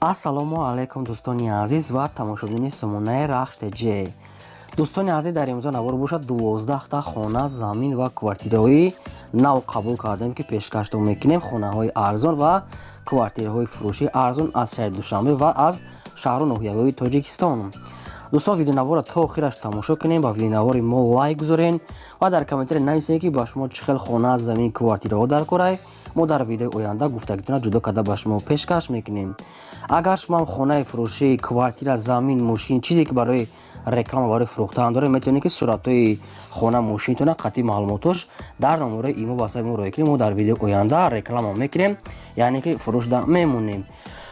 Ассалому алайкум, дӯстони азиз ва тамошобинони сомонаи Рахш ТЖ. Дӯстони азиз, дар имрӯза навор бошад, 12та хона, замин ва квартираҳои нав қабул кардем, ки пешкаштон мекунем. Хонаҳои арзон ва квартираҳои фурӯшии арзон аз шаҳри Душанбе ва аз шаҳру ноҳияҳои Тоҷикистон. Дӯстон, видеонаворро то охираш тамошо кунем, ба видеонавори мо лайк гузорен ва дар комментария нависед, ки ба шумо чӣ хел хона, замин, квартираҳо дар корай. Мо дар видеои оянда гуфтагитона ҷудо карда ба шумо пешкаш мекунем. Агар шумо ҳам хонаи фурӯшӣ, квартира, замин, мошин, чизе ки барои реклама, барои фурӯхтан доред, метавонед, ки суратҳои хона, мошинтона қатъи маълумотош дар номерои имо ватсапи мо роя кунед. Мо дар видеои оянда реклама мекунем, яъне ки фурӯшда мемонем.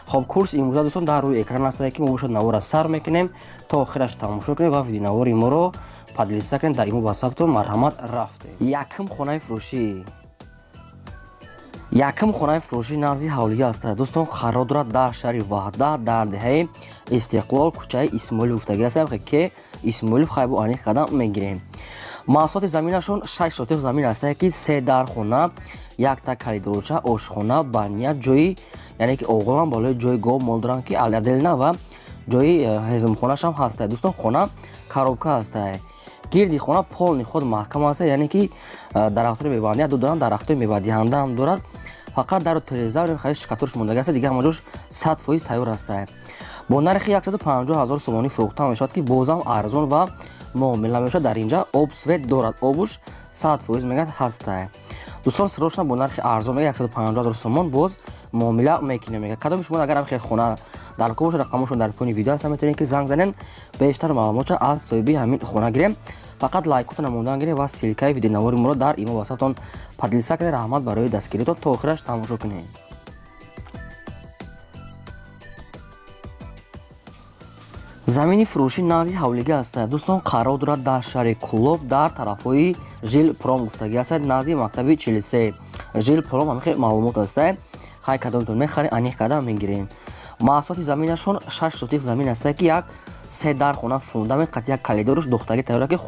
Хоб, курс имрӯза, дӯстон, дар рӯи экран астае, ки мо бошад навора сар мекунем, то охираш тамошо кунем ва видеонавори моро поделиться кунем дар имо ватсаптон. Марҳамат, рафтем. Якум хонаи фурӯшӣ. Якум хонаи фурӯшӣ назди ҳавлига аст, дӯстон, қарор дорад дар шаҳри Ваҳдат, дар деҳаи Истиқлол, кӯчаи Исмоилов гуфтагӣ аст, ки Исмоилов хайбу аниқ кардан мегирем. Маҳсулоти заминашон 6 сотих замин астае, ки се дар хона, якта калидорча, ошхона, баня, ҷои, яъне ки оғолам болои ҷои гов мол доранд, ки отдельно, ва ҷои ҳезумхонашам ҳастае. Дӯстон, хона коробка ҳастае, гирди хона полный худ маҳкам аст, яъне ки дарахтои мевадиҳанда ду доранд, дарахтои мевадиҳанда ҳам дорад. Фақат дару тереза хари штукатурш мондаги аст, дига ҳама ҷош 100% тайёр астае. Бо нархи 150 000 сомонӣ фурӯхта мешавад, ки бозам арзон ва муомила мешавад. Дар инҷа об, свет дорад, обуш 100% мегӯяд ҳастае. Дӯстон, срочно бо нархи арзон мега 150 000 сомон, боз муомила мекунем, мега. Кадоми шумо агар ҳам хел хона дар кор бошад, рақамошон дар поёни видео ҳаст, метавонед, ки занг занен, бештар маълумотша аз соҳиби ҳамин хона гирем. Фақат лайкотона мондан гирем ва ссылкаи видеонавори моро дар имо ватсаптон поделиться кунед. Раҳмат барои дастгиритон, то охираш тамошо кунед. Замини фурӯшӣ назди ҳавлига аст, дӯстон, қарор дорад дар шаҳри Кӯлоб, дар тарафҳои Жилпром гуфтагӣ аст, назди мактаби 43 Жилпром. Ҳамин хел маълумот аст. Хай, кадомтон мехарем, аниқ карда мегирем. Маҳсулоти заминашон 6 сотих замин аст, ки як се дар хона, фундамент қати як калидоруш духтагӣ тайёра, ки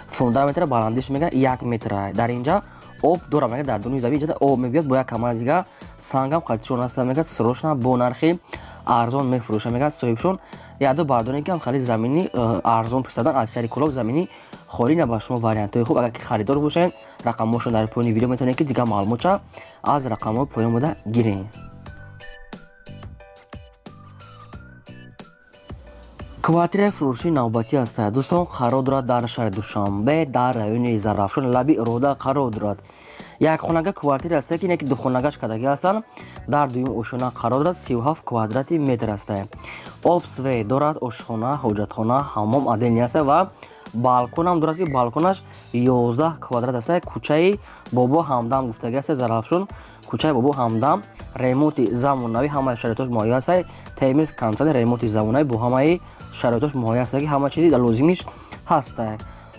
фундаментра баландиш мега 1 метра. Дар инҷа об дорад, мега, дар дуни замин инҷа об мебиёд, бо як камара дига сангам қатишон аст, мега. Срочно бо нархи арзон мефурӯшад, мега соҳибшон. Яду бардоне, ки ҳам хали замини арзон пурсадан аз шаҳри Кӯлоб, замини холӣ на ба шумо вариантҳои хуб. Агар ки харидор бошед, рақамҳошон дар поёни видео, метавонед, ки дигар маълумотша аз рақамҳои поён буда гиред. Квартираи фурӯшии навбатӣ аст, дӯстон, қарор дорад дар шаҳри Душанбе, дар райони Зарафшон, лаби Рода қарор дорад. Якхонага квартира аст, ки ине ки духонагаш кардагӣ ҳастанд, дар дуюм ошёна қарор дорад, 37 квадрати метр аст. Об, свет дорад, ошхона, ҳоҷатхона, ҳаммом отдельный аст ва балконам дорад, ки балконаш 11 квадрат аст. Кӯчаи Бобо Ҳамдам гуфтагӣ аст, Зарафшон, кӯчаи Бобо Ҳамдам. Ремонти замонавӣ, ҳамаи шароитош муҳайё аст, темиз консерт, ремонти замонавӣ бо ҳамаи шароитош муҳайё аст, ки ҳама чизи лозимиш ҳаст.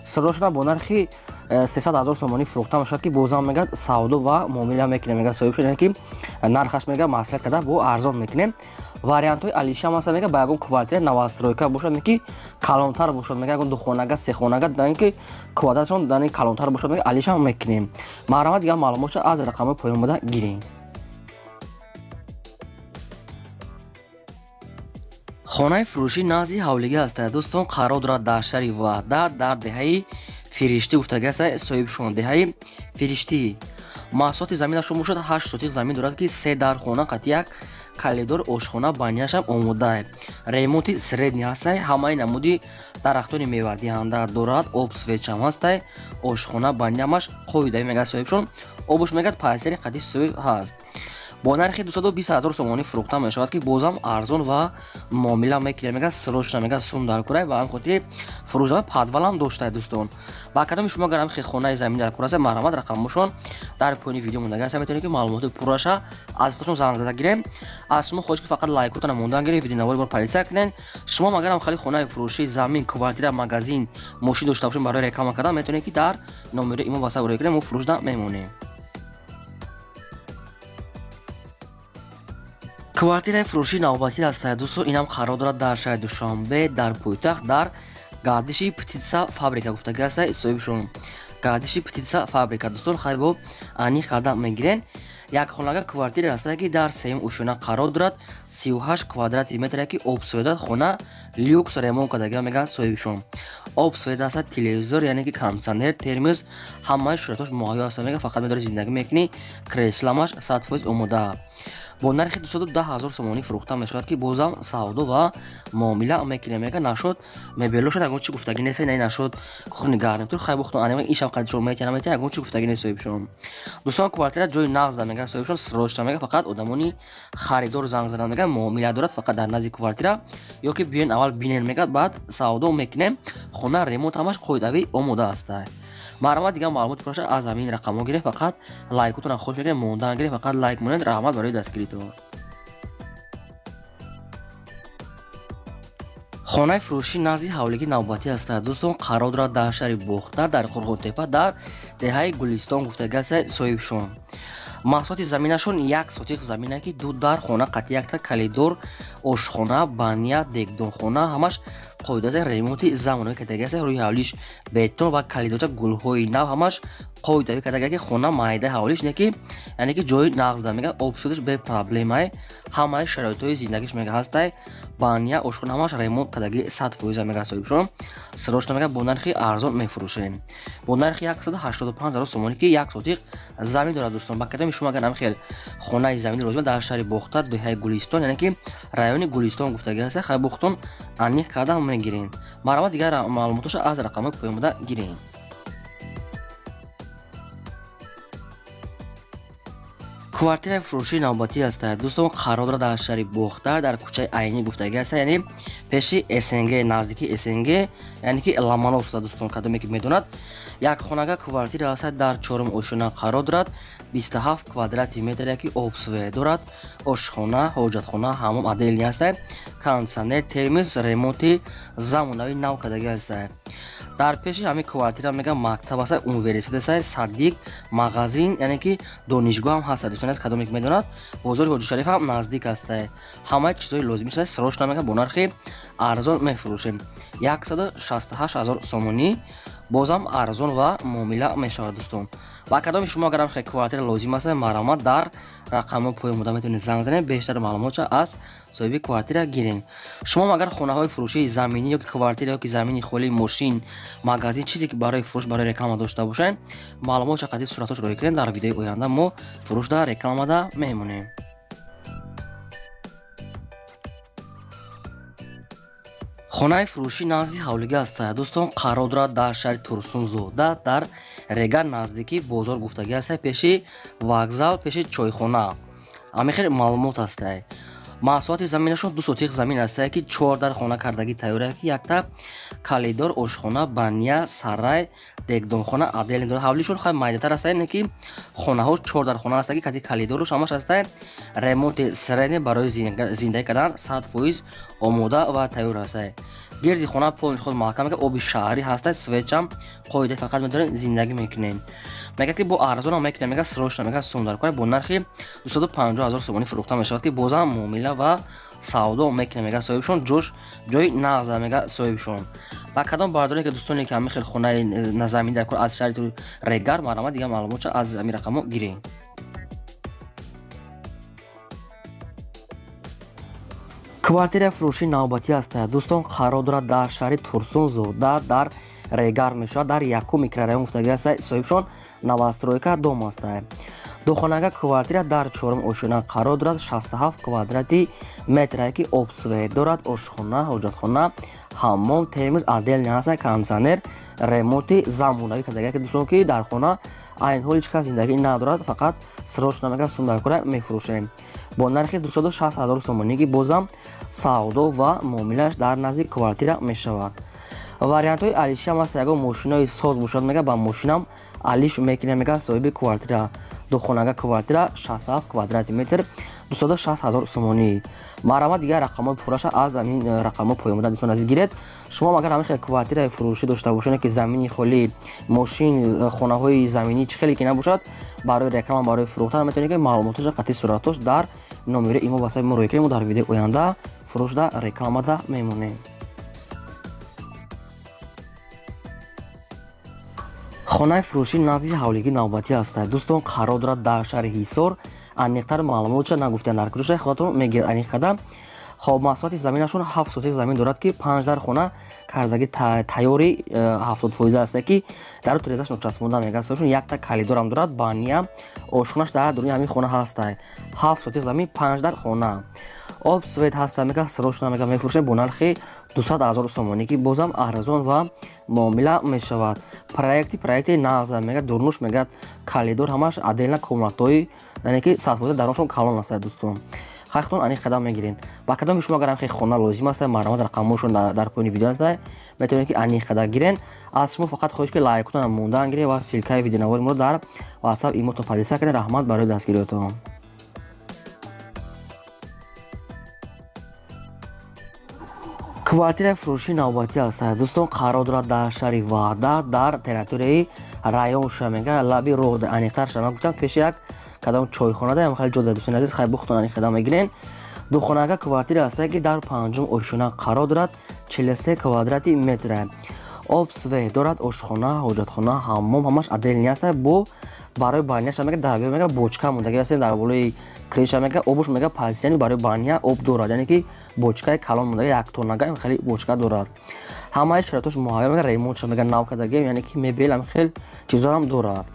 Срочно бо нархи 300 000 сомонӣ фурӯхта мешавад, ки бозам мегӯяд савдо ва муомила мекунем, мега соҳиб шуд, яъне ки нархаш, мега, маслиҳат карда бо арзон мекунем. Вариантҳои алишам аст, мега, ба ягон квартира новостройка бошад, ки калонтар бошад, мега, ягон духонага, сехонага, ки квадратшон калонтар бошад, мега, алишам мекунем. Марҳамат, дигар маълумотша аз рақамҳои поён буда гирем. Хонаи фурӯшӣ назди ҳавлига аст, дӯстон, қарор дорад дар шаҳри Ваҳдат, дар деҳаи Фириштӣ гуфтагӣ аст соҳибшон, деҳаи Фириштӣ. Маҳсулоти заминашон бошад 8 сотих замин дорад, ки се дар хона қати як калидор, ошхона, баняшам омодае. Ремонти средний ҳастай, ҳамаи намуди дарахтони мевадиҳанда дорад, об, светшам ҳастай, ошхона, банямаш қоидаи, мегӯяд соҳибшон. Обуш, мегӯяд, пайсари қати соҳиб ҳаст. Бо нархи 220 000 сомонӣ фурӯхта мешавад, ки бозам арзон ва муомила мекунем, мега. Срочно, мега, сум дар курай ва ҳам хотири фурӯшда подвалам доштае. Дӯстон, ба кадоми шумо агар ҳам хонаи замин дар кур аст, марҳамат, рақамҳошон дар поёни видео мондаги аст, метавонед, ки маълумоти пурраша аз худшон занг зада гирем. Аз шумо хоҳиш, ки фақат лайкотона мондан гирем, видеонавори моро поделиться кунед. Шумо агар ҳам хали хонаи фурӯшӣ, замин, квартира, магазин, мошин дошта бошед барои реклама кардан, метавонед, ки дар номери имо ватсап роя кунем, мо фурӯшда мемонем. Квартираи фурӯшии навбатӣ аст, дӯстон, инам қарор дорад дар шаҳри Душанбе, дар пойтахт, дар гардиши птицефабрика гуфтагӣ аст соҳибшон, гардиши птицефабрика. Дӯстон, хайбо аниқ карда мегирен. Як хонага квартира ҳастае, ки дар сеюм ошёна қарор дорад, 38 квадрати метре, ки обсвет дорад. Хона люкс ремонт кардагиа, мегӯяд соҳибшон. Обсвет аста, телевизор, яъне ки кондитсионер, термоз, ҳамаи шароитош муҳайё аста. Мега, фақат медори зиндагӣ мекунӣ, кресламаш 100% омода. Бо нархи 210 ҳазор сомонӣ фурӯхта мешавад, ки бозам савдо ва муомила мекунем. Мега, нашуд мебелоша, ягон чи гуфтагӣ нест, на нашуд кухни гарнитур. Хай, бухтон ана ишам қадишон метия, наметия, ягон чи гуфтагӣ нест соҳибшон. Дӯстон, квартира ҷои нағзда, мега соҳибшон. Срочно, мега, фақат одамони харидор занг зананд. Мега, муомила дорад фақат дар назди квартира ё ки биёен, аввал бинен, мега, баъд савдо мекунем. Хона ремонт ҳамаш қоидавӣ омода аста. Марҳамат, дигар маълумоти боша, аз ҳамин рақамҳо гиред. Фақат лайкотонро хош мекунем, мондан гиред, фақат лайк монед. Раҳмат барои дастгиритон. Хонаи фурӯшӣ назди ҳавлигӣ навбатӣ ҳастад. Дӯстон, қарор дорад дар шаҳри Бохтар, дар Қурғонтепа, дар деҳаи Гулистон гуфтагӣ аст соҳибшон. Маҳсулоти заминашон 1 сотих замина, ки ду дар хона қати якта калидор, ошхона, баня, дегдонхона, ҳамаш қоидаи ремонти замонавӣ кардагӣ аст. Рӯи ҳавлиш бетон ва калидорча, гулҳои нав, ҳамаш қоидавӣ кардагӣ, ки хона майдаи ҳавлиш не, ки яъне ки ҷои нағзда. Мега, обсудаш бепроблемай, ҳамаи шароитҳои зиндагиш, мега, ҳастай. Баня, ошхона ҳамаш ремонт кардагӣ 100%, мега соҳибшон. Срочно, мега, бо нархи арзон мефурӯшем, бо нархи 185 ҳазор сомонӣ, ки 1 сотиқ замин дорад. Дӯстон, ба кадоми шумо агар ҳамин хел хонаи замини лозима, дар шаҳри Бохтар, деҳаи Гулистон, яъне ки райони Гулистон гуфтагӣ ҳаста, хай бухтон аниқ карда мегирем. Марҳамат, дигар маълумотоша аз рақамҳои поёнбуда гирем. Квартираи фурӯшии навбатӣ аст. Дӯстон, қарор дорад дар шаҳри Бохтар, дар кӯчаи Айнӣ гуфтагӣ аст, яъне пеши СНГ, наздики СНГ, яъне ки Ломоносов. Дӯстон, кадоме ки медонад, як хонага квартира аст, дар чорум ошёна қарор дорад, 27 квадрати метре, ки обсвет дорад, ошхона, ҳоҷатхона, ҳамом отдельный аст, кондитсионер, термоз, ремонти замонавӣ нав кардагӣ аст. Дар пеши ҳамин квартира, мегам, мактаб аст, университет аст, садик, магазин, яъне ки донишгоҳ ҳам ҳаст. Дӯстон, кадоме ки медонад, бозори Ҳоҷи Шариф ҳам наздик аст. Ҳамаи чизҳои лозимиш аст. Срочно, мега, бо нархи арзон мефурӯшем, 168 ҳазор сомонӣ, бозам арзон ва муомила мешавад. Дӯстон, ба кадоми шумо агар ҳам квартира лозим аст, марҳамат, дар рақамҳо поён буда метавонед занг занед, бештар маълумотша аз соҳиби квартира гиред. Шумо агар хонаҳои фурӯшии заминӣ ёки квартира ёки замини холӣ, мошин, магазин, чизе ки барои фурӯш, барои реклама дошта бошед, маълумотша қати суратош роҳӣ кунед. Дар видеои оянда мо фурӯшда, рекламада мемонем. Хонаи фурӯшӣ назди ҳавлигӣ аст. Дӯстон, қарор дорад дар шаҳри Турсунзода, дар Регар, наздики бозор гуфтагӣ аст, пеши вокзал, пеши чойхона. Ҳамин хел маълумот аст. Маҳсулоти заминашон 2 сотиқ замин аст, ки чор дар хона кардагӣ тайёр, ки якта калидор, ошхона, баня, сарай, дегдонхона отдельно дорад. Ҳавлишон хай майдатар аст, не ки хонаҳо чор дар хона аст, ки кати калидоруш ҳамаш аст. Ремонти средний, барои зиндагӣ кардан 100% омода ва тайёр аст. Гирди хона полный худ маҳкам, оби шаҳрӣ ҳаста, светчам қоида, фақат медорем, зиндагӣ мекунем. Мегӯяд, ки бо арзонам мекунем. Мегӯяд, срочно, мегӯяд, сум дар кор. Бо нархи 250 ҳазор сомонӣ фурӯхта мешавад, ки бозам муомила ва савдо мекунем, мегӯяд соҳибшон. Ҷош ҷои нағза, мегӯяд соҳибшон. Ба кадом бардоре ки дӯстоне ки ҳамин хел хонаи замин дар кор аз шаҳри Регар, марҳамат, дигар маълумотша аз ҳамин рақамҳо гирем. Квартираи фурӯшии навбатӣ аст. Дӯстон, қарор дорад дар шаҳри Турсунзода, дар Регар мешавад, дар якум микрорайон гуфтагӣ аст соҳибшон, новостройка дом аст. Духонага квартира дар чорум ошёна қарор дорад, 67 квадрати метре, ки обсвет дорад, ошхона, ҳоҷатхона, ҳаммом, термоз отдельно ҳаст, кондитсионер, ремонти замонавӣ кардагӣ, ки дӯстон, ки дар хона айни ҳол ҳеҷ кас зиндагӣ надорад. Фақат срочно, мега, сум дар кора, мефурӯшем бо нархи 260 ҳазор сомонӣ, ки бозам савдо ва муомилааш дар назди квартира мешавад. Вариантҳои алишиам ҳаст, ягон мошинои соз бошад, мега, ба мошинам алиш мекунем, мега соҳиби квартира. Духонага квартира, 67 квадрати метр, 260 ҳазор сомонӣ. Марҳамат, дигар рақамҳои пурраша аз ҳамин рақамҳо поён дӯстон азиз гиред. Шумо агар ҳамин хел квартираи фурӯшӣ дошта бошед, ки замини холӣ, мошин, хонаҳои заминӣ, чӣ хеле ки набошад, барои реклама, барои фурӯхтан, метавонед ки маълумотоша қатъи суратош дар номери имо васаи мо роҳӣ кунед. Мо дар видеои оянда фурӯшда, рекламада мемонем. Хонаи фурӯшӣ назди ҳавлигӣ навбатӣ аст. Дӯстон, қарор дорад дар шаҳри Ҳисор. Аниқтар маълумотша нагуфтиян дар куҷоша, худатон мегиред аниқ карда. Хоб, масоҳати заминашон 7 сотих замин дорад, ки 5 дар хона кардаги тайёри 70% аст, ки дару тирезаш ночаспонда мега. Соҳибшон якта калидорам дорад, баня, ошхонаш дар дуруни ҳамин хона ҳаста. 7 сотих замин, 5 дар хона, об, свет ҳаста. Мега, срочно мега мефурӯшем бо нархи 200 ҳазор сомонӣ, ки бозам арзон ва муомила мешавад. Проекти нағза, мега, дурнуш, мега, калидор, ҳамаш отдельно комнатҳои, яъне ки 100% дароншон калон аст. Дӯстон, хахтон аниқ қадам мегирен. Ба кадоми шумо агар хе хона лозим аст, марҳамат, рақамҳошон дар поёни видео аст, метавонед ки аниқ қадар гирен. Аз шумо фақат хоҳиш, ки лайкотон мондан гиред ва ссылкаи видеонавори моро дар WhatsApp, имотон поделиться кунед. Раҳмат барои дастгириётон. Квартираи фурӯшии навбатӣ аст, дӯстон, қарор дорад дар шаҳри Ваҳдат, дар территорияи район ша, мега, лаби роҳ, аниқтар шана гуфтам, пеши як кадом чойхона даям хеле ҷо. Дӯстони азиз, хай бухтон аниқ қадам мегирен. Духонага квартира аст, ки дар панҷум ошёна қарор дорад, 43 квадрати метра, об, свет дорад, ошхона, ҳоҷатхона, ҳаммом ҳамаш отдельный аст. Бо барои баняша, мега, дар мега, бочка мондаги аст дар болои крыша, мега, обуш, мега, пазияни барои баня об дорад, яъне ки бочкаи калон мондаги, як тоннага хеле бочка дорад. Ҳамаи шароитош муҳайё, мега, ремонтша, мега, нав кардагем, яъне ки мебел ҳам хел чизорам дорад.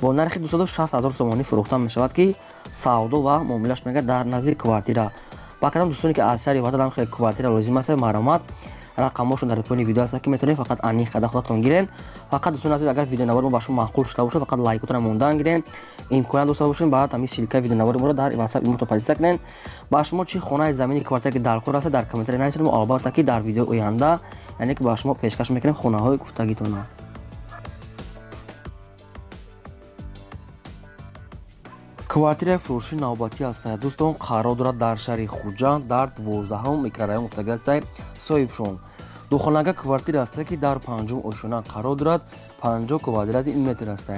Бо нархи 260 ҳазор сомонӣ фурӯхта мешавад, ки савдо ва муомилаш, мега, дар назди квартира. Ба кадом дӯстоне ки аз шаҳри Ваҳдат хеле квартира лозим аст, марҳамат, рақамҳошон дар поёни видео аст, ки метавонед фақат аниқ карда худатон гирен. Фақат, дӯстони азиз, агар видеонавори мо ба шумо маъқул шуда бошад, фақат лайкотона мондан гирен. Имконият дошта бошем, баъд ҳамин ссылкаи видеонавори моро дар WhatsApp, имотон поделиться кунен. Ба шумо чӣ хонаи замини квартира ки дар кор аст, дар комментария нависед, мо албатта ки дар видеои оянда, яъне ки ба шумо пешкаш мекунем хонаҳои гуфтагитона. Квартираи фурӯшии навбатӣ аст, дӯстон, қарор дорад дар шаҳри Хуҷанд, дар 12-ҳум микрорайон гуфтаги аст. Соҳибшон духонага квартира аст, ки дар панҷум ошёна қарор дорад, 50 квадрати метр аст,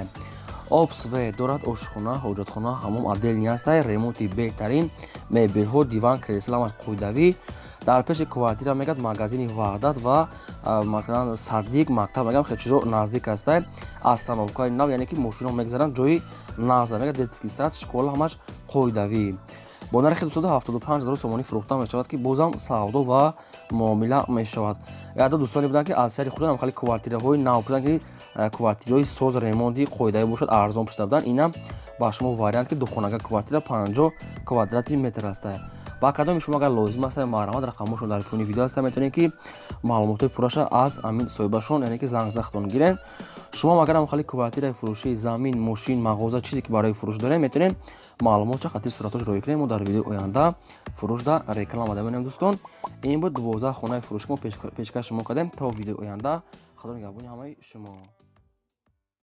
об, свет дорад, ошхона, ҳоҷатхона, ҳаммом отдельный аст, ремонти беҳтарин, мебелҳо, диван, кресла ҳамаш қоидавӣ. Дар пеши квартира, мегӯяд, магазини Ваҳдат ва масалан садик, мактаб, мегӯям, хеле чизо наздик аст. Остановкаи нав, яъне ки мошино мегзаранд, ҷои назд, мегӯяд, детский сад, школа ҳамаш қоидавӣ. Бо нархи 275 ҳазор сомонӣ фурӯхта мешавад, ки бозам савдо ва муомила мешавад. Яъда дӯстоне буданд, ки аз шаҳри Хуҷанд хеле квартираҳои нав буданд, ки квартираҳои соз, ремонти қоидавӣ бошад, арзон пушта буданд. Инам ба шумо вариант, ки духонага квартира, 50 квадрати метр аст. Ба кадоми шумо агар лозим аст, марҳамат, рақамҳошон дар поёни видео аст, метавонед ки маълумотҳои пурраша аз ҳамин соҳибашон, яъне ки занг зада худтон гирен. Шумо агар хали квартираи фурӯшии, замин, мошин, мағоза, чизе ки барои фурӯш дорем, метавонем маълумотша хати суратош роӣ кунем, мо дар видеои оянда фурӯшда реклама дамонем. Дӯстон, ин буд 12 хонаи фурӯши мо пешкаш шумо кардем. То видеои оянда, худо нигаҳбони ҳамаи шумо.